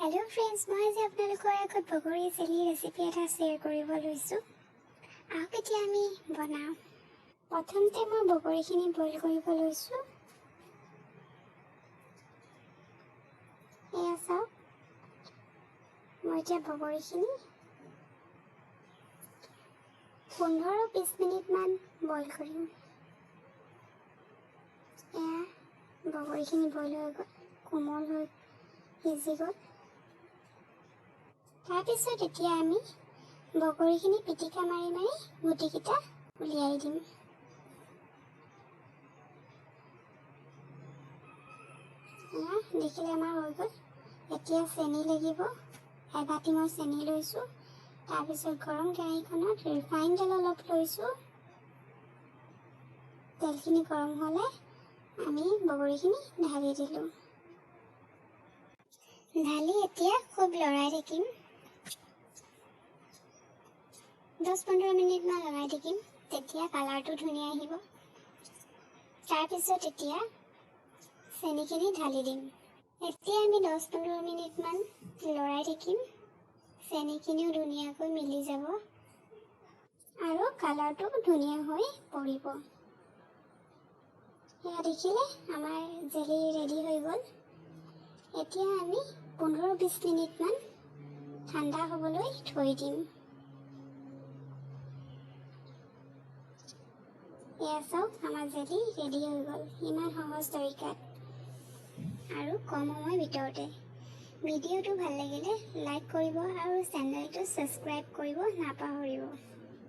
Hello' friends, মই আজি আপোনালোকৰ আগত বগৰী জেলি ৰেচিপি এটা শ্বেয়াৰ কৰিব লৈছোঁ। আহক, এতিয়া আমি বনাওঁ। প্ৰথমতে মই বগৰীখিনি বইল কৰিব লৈছোঁ। এয়া চাওক, মই এতিয়া বগৰীখিনি 15-20 মিনিটমান বইল কৰিম। এয়া বগৰীখিনি বইল হৈ গ'ল, কোমল হৈ সিজি গ'ল। তাৰপিছত এতিয়া আমি বগৰীখিনি পিটিকা মাৰি মাৰি গুটিকেইটা উলিয়াই দিম। এয়া দেখিলে, আমাৰ হৈ গ'ল। এতিয়া চেনি লাগিব। এবাটি মই চেনি লৈছোঁ। তাৰপিছত গৰম কেৰাহীখনত ৰিফাইন তেল অলপ লৈছোঁ। তেলখিনি গৰম হ'লে আমি বগৰীখিনি ঢালি দিলোঁ। ঢালি এতিয়া খুব লৰাই থাকিম। 10-15 মিনিটমান লৰাই থাকিম, তেতিয়া কালাৰটো ধুনীয়া আহিব। তাৰপিছত এতিয়া চেনিখিনি ঢালি দিম। এতিয়া আমি 10-15 মিনিটমান লৰাই থাকিম। চেনিখিনিও ধুনীয়াকৈ মিলি যাব আৰু কালাৰটো ধুনীয়া হৈ পৰিব। এয়া দেখিলে, আমাৰ জেলি ৰেডি হৈ গ'ল। এতিয়া আমি 15-20 মিনিটমান ঠাণ্ডা হ'বলৈ থৈ দিম। এয়া চাওক, আমাৰ জেলি ৰেডি হৈ গ'ল, ইমান সহজ তৰিকাত আৰু কম সময়ৰ ভিতৰতে। ভিডিঅ'টো ভাল লাগিলে লাইক কৰিব আৰু চেনেলটো ছাবস্ক্ৰাইব কৰিব নাপাহৰিব।